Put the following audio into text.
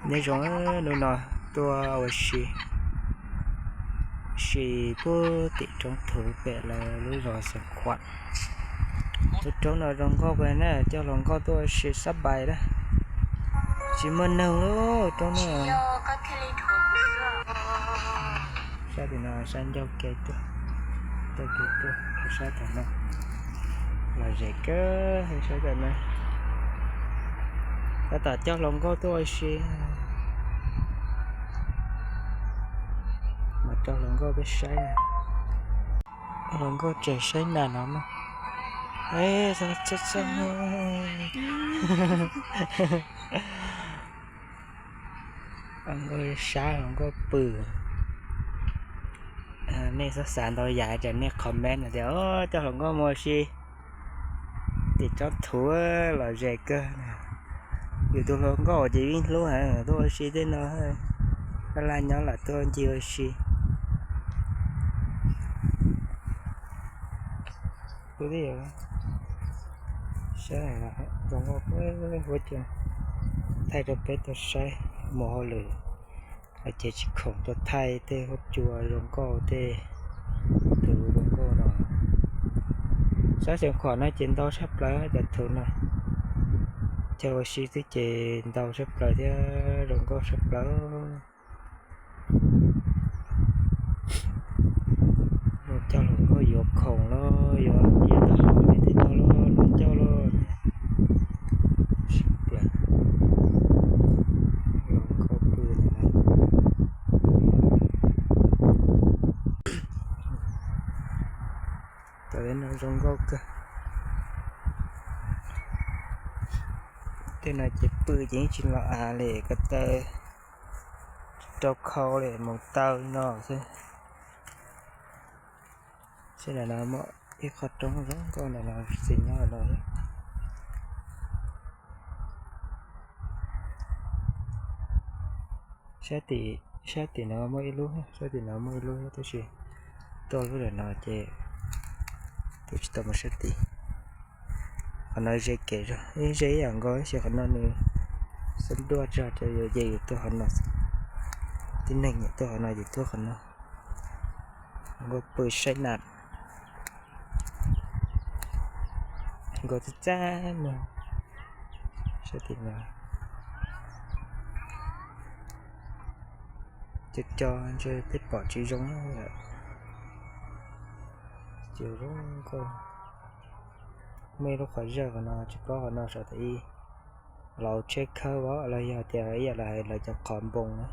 Nyob zoo, hnub no tuaj ua si, si puag tim roob thuv pem lawv lub zos Xeev Khuam. Lub roob no zoo nkauj kawg na, coj hluas nkauj tuaj ua si sab pais na. Tsis muaj neeg li roob no. Sab tim no sab ncauj ke tuaj, ncauj ke tuaj, sab tom no lom zem kawg, sab tom no. Tab tom coj hluas nkauj tuaj ua si, mas coj hluas nkauj tuaj saib, hluas nkauj tseem saib nas no na. Hluas nkauj sab, hluas nkauj pw. Nej xav xav ntau yam ces nej comment tias coj hluas nkauj mus ua si tim tsob thuv lom zem kawg. Yus tus hluas nkauj ces yeej hlub heev, tuaj ua si tej no, laj laj nyob lam tuaj ncig ua si. Saib zoo nkauj, huab cua, thaij rau peb tau saib mus hauj lwm, ces tsis khoom tuaj thaij tej huab cua zoo nkauj, tej thuv zoo nkauj no. Sab Xeev Khuam no ces ntau tshaj plaws cov thuv no, cog ua si xwb ces ntau tshaj plaws thiab zoo nkauj tshaj plaws. Coj hluas nkauj yuav khoom los yuav, yuav tau hauv ces thiaj tau los, los coj los. Sib plaws, hluas nkauj pw no. Tam no zoo nkauj kawg. Tej no ces pw ces yeej tsis los av li, ko taw rau khau li, mus taw li no xwb. Sab ntawm no muaj ib qho roob zoo nkauj ntawm no, txiv nyob no. Sab tim, sab tim no muaj ib lub, sab tim no muaj ib lub tab sis tuaj lub ntawm no ces tuaj tsis tau mus sab tim. Qhov no ze kev zog, ze ib yam nkaus tab sis qhov no nws xab duaj tso rau yus, ces yus tuaj qhov no. Tib neeg nyiam tuaj qhov no ces tuaj qhov no. Nkauj pw saib nas, nkauj txaj txaj muag. Sab tim no cov co ntshe peb pom tsis zoo lawm, ces zoo nkauj. Muaj ib lub qhov zaj qhov no tsis paub qhov no saum tas ib, los tsheb khawb os los yog tias ib yam li lawv cov qhov npoo na.